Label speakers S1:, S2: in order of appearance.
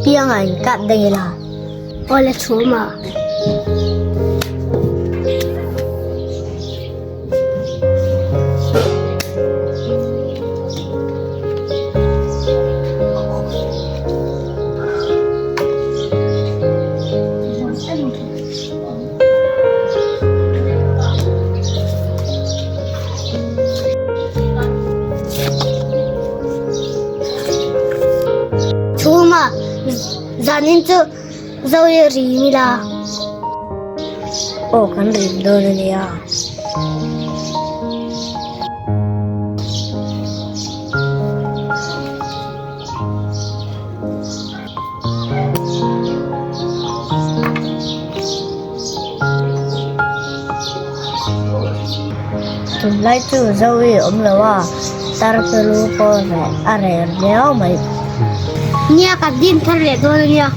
S1: Pianga in kap daih ila. Awle chhuma. Chhuma zanin chu zo i rim ila. Aw kan rim dawn a nia. Tunlai chu Zoe awm lo a, tar pelu pawh a reh viau mai. Nia ka din thar leh dawn a nia.